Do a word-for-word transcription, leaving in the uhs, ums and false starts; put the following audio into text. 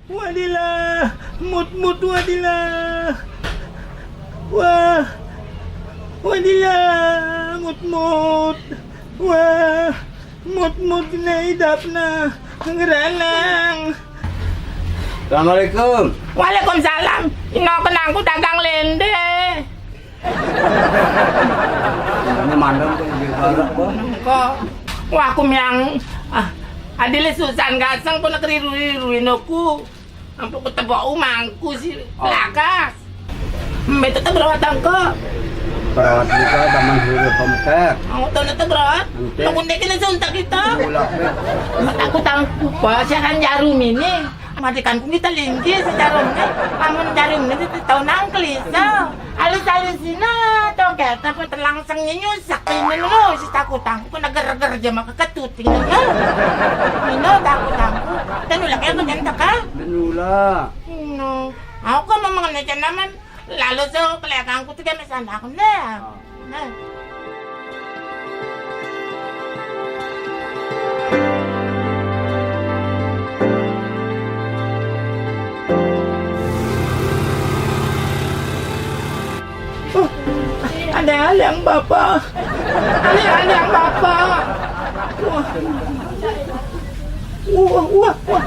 Wadilah, mut mut, wadilah. Wah, wadilah, mut mut. Wah, mut mut na idapna, ngeranang. Assalamualaikum. Waalaikumsalam. Ino kenangku dagang lende. Ini mandem tuh di galak, Bang. Kok? Wah, aku miang. Ah, adile susan gaseng pun keriru-riruin aku. Ampun ketebok umangku si Oh. Lakas. Mbak itu berawat angko. Perawat juga zaman dulu pemkek. Mau tahu itu berawat? Ente. Lu kundekin itu untak kita. Ulah, Bek. Takut angku. Wah, siaran jarum ini. Matikan ku kita linggis si jarum ini. Lamun jarum ini tahu nangkli so. Alus-alus ini tongket apa terlangsung nyusek ini lo si takut angku kena ger-ger aja maka ketut ini lo. Ini takut angku. Dan ulah kayak macam tak ah? Benula. No. Aku kan mau mengenai canaman. Lalu so kelihatanku tuh kan pesan aku nah. Nah. Oh, ada yang bapak. Ada yang bapak. Wah. Wah, wah, wah.